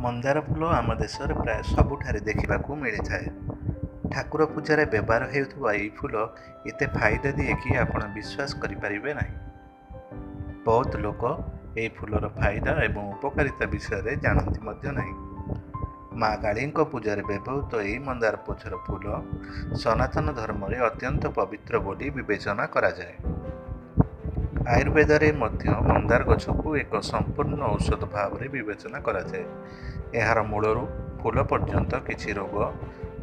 ମନ୍ଦାର ଫୁଲ ଆମ ଦେଶରେ ପ୍ରାୟ ସବୁଠାରେ ଦେଖିବାକୁ ମିଳିଥାଏ। ଠାକୁର ପୂଜାରେ ବ୍ୟବହାର ହେଉଥିବା ଏହି ଫୁଲ ଏତେ ଫାଇଦା ଦିଏ କି ଆପଣ ବିଶ୍ୱାସ କରିପାରିବେ ନାହିଁ। ବହୁତ ଲୋକ ଏହି ଫୁଲର ଫାଇଦା ଏବଂ ଉପକାରିତା ବିଷୟରେ ଜାଣନ୍ତି ମଧ୍ୟ ନାହିଁ। ମା କାଳୀଙ୍କ ପୂଜାରେ ବ୍ୟବହୃତ ଏହି ମନ୍ଦାର ଗଛର ଫୁଲ ସନାତନ ଧର୍ମରେ ଅତ୍ୟନ୍ତ ପବିତ୍ର ବୋଲି ବିବେଚନା କରାଯାଏ। ଆୟୁର୍ବେଦରେ ମଧ୍ୟ ମନ୍ଦାର ଗଛକୁ ଏକ ସମ୍ପୂର୍ଣ୍ଣ ଔଷଧ ଭାବରେ ବିବେଚନା କରାଯାଏ। ଏହାର ମୂଳରୁ ଫୁଲ ପର୍ଯ୍ୟନ୍ତ କିଛି ରୋଗ,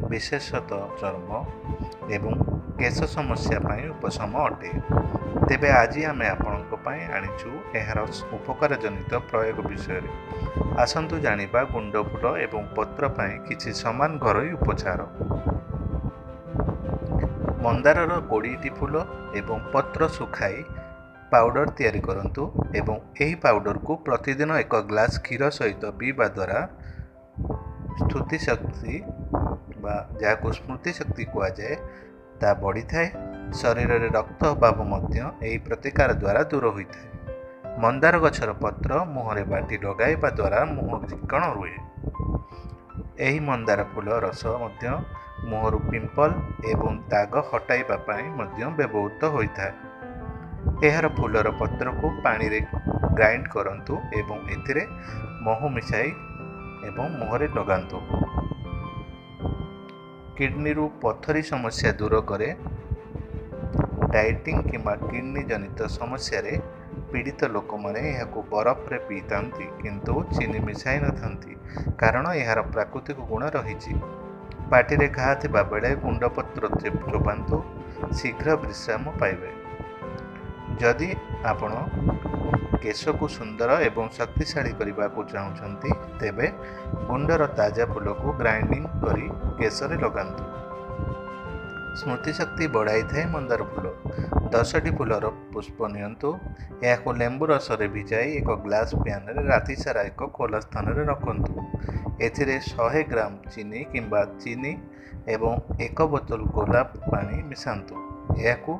ବିଶେଷତଃ ଚର୍ମ ଏବଂ କେଶ ସମସ୍ୟା ପାଇଁ ଉପଶମ ଅଟେ। ତେବେ ଆଜି ଆମେ ଆପଣଙ୍କ ପାଇଁ ଆଣିଛୁ ଏହାର ଉପକାର ଜନିତ ପ୍ରୟୋଗ ବିଷୟରେ। ଆସନ୍ତୁ ଜାଣିବା ଗୁଣ୍ଡ ଫୁଲ ଏବଂ ପତ୍ର ପାଇଁ କିଛି ସମାନ ଘରୋଇ ଉପଚାର। ମନ୍ଦାରର 20ଟି ଫୁଲ ଏବଂ ପତ୍ର ଶୁଖାଇ ପାଉଡର ତିଆରି କରନ୍ତୁ ଏବଂ ଏହି ପାଉଡରକୁ ପ୍ରତିଦିନ ଏକ ଗ୍ଲାସ କ୍ଷୀର ସହିତ ପିଇବା ଦ୍ୱାରା ସ୍ମୃତିଶକ୍ତି ବା ଯାହାକୁ ସ୍ମୃତିଶକ୍ତି କୁହାଯାଏ ତାହା ବଢ଼ିଥାଏ। ଶରୀରରେ ରକ୍ତ ଅଭାବ ମଧ୍ୟ ଏହି ପ୍ରତିକାର ଦ୍ୱାରା ଦୂର ହୋଇଥାଏ। ମନ୍ଦାର ଗଛର ପତ୍ର ମୁହଁରେ ବାଟି ଲଗାଇବା ଦ୍ୱାରା ମୁହଁ ଚିକ୍କଣ ରୁହେ। ଏହି ମନ୍ଦାର ଫୁଲ ରସ ମଧ୍ୟ ମୁହଁରୁ ପିମ୍ପଲ ଏବଂ ଦାଗ ହଟାଇବା ପାଇଁ ମଧ୍ୟ ବ୍ୟବହୃତ ହୋଇଥାଏ। ଏହାର ଫୁଲର ପତ୍ରକୁ ପାଣିରେ ଗ୍ରାଇଣ୍ଡ କରନ୍ତୁ ଏବଂ ଏଥିରେ ମହୁ ମିଶାଇ ଏବଂ ମୁହଁରେ ଲଗାନ୍ତୁ। କିଡନୀରୁ ପଥରୀ ସମସ୍ୟା ଦୂର କରେ। ଡାଏଟିଂ କିମ୍ବା କିଡନୀ ଜନିତ ସମସ୍ୟାରେ ପୀଡ଼ିତ ଲୋକମାନେ ଏହାକୁ ବରଫରେ ପିଇଥାନ୍ତି, କିନ୍ତୁ ଚିନି ମିଶାଇ ନଥାନ୍ତି, କାରଣ ଏହାର ପ୍ରାକୃତିକ ଗୁଣ ରହିଛି। ପାଟିରେ ଘା ଥିବା ବେଳେ ଗୁଣ୍ଡ ପତ୍ର ଚୋବାନ୍ତୁ, ଶୀଘ୍ର ବିଶ୍ରାମ ପାଇବେ। ଯଦି ଆପଣ କେଶକୁ ସୁନ୍ଦର ଏବଂ ଶକ୍ତିଶାଳୀ କରିବାକୁ ଚାହୁଁଛନ୍ତି, ତେବେ ଗୁଣ୍ଡର ତାଜା ଫୁଲକୁ ଗ୍ରାଇଣ୍ଡିଂ କରି କେଶରେ ଲଗାନ୍ତୁ। ସ୍ମୃତିଶକ୍ତି ବଢ଼ାଇଥାଏ ମନ୍ଦାର ଫୁଲ। 10ଟି ଫୁଲର ପୁଷ୍ପ ନିଅନ୍ତୁ। ଏହାକୁ ଲେମ୍ବୁ ରସରେ ଭିଜାଇ ଏକ ଗ୍ଲାସ୍ ପ୍ୟାନରେ ରାତିସାରା ଏକ ଖୋଲା ସ୍ଥାନରେ ରଖନ୍ତୁ। ଏଥିରେ 100 ଗ୍ରାମ ଚିନି କିମ୍ବା ଚିନି ଏବଂ 1 ବୋତଲ ଗୋଲାପ ପାଣି ମିଶାନ୍ତୁ। ଏହାକୁ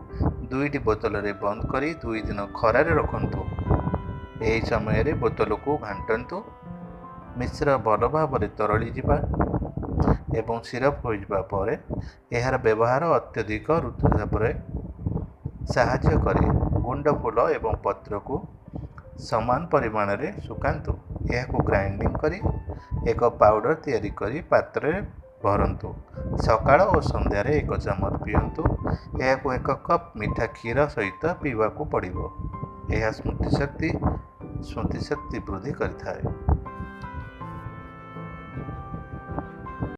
2ଟି ବୋତଲରେ ବନ୍ଦ କରି 2 ଦିନ ଖରାରେ ରଖନ୍ତୁ। ଏହି ସମୟରେ ବୋତଲକୁ ଘାଣ୍ଟନ୍ତୁ। ମିଶ୍ର ଭଲ ଭାବରେ ତରଳିଯିବା ଏବଂ ସିରପ୍ ହୋଇଯିବା ପରେ ଏହାର ବ୍ୟବହାର ଅତ୍ୟଧିକ ଋତୁସ୍ରାବରେ ସାହାଯ୍ୟ କରେ। ଗୁଣ୍ଡ ଫୁଲ ଏବଂ ପତ୍ରକୁ ସମାନ ପରିମାଣରେ ଶୁଖାନ୍ତୁ। ଏହାକୁ ଗ୍ରାଇଣ୍ଡିଂ କରି ଏକ ପାଉଡର ତିଆରି କରି ପାତ୍ରରେ ଭରନ୍ତୁ। ସକାଳ ଓ ସନ୍ଧ୍ୟାରେ 1 ଚାମଚ ପିଅନ୍ତୁ। ଏହାକୁ 1 କପ୍ ମିଠା କ୍ଷୀର ସହିତ ପିଇବାକୁ ପଡ଼ିବ। ଏହା ସ୍ମୃତିଶକ୍ତି ବୃଦ୍ଧି କରିଥାଏ।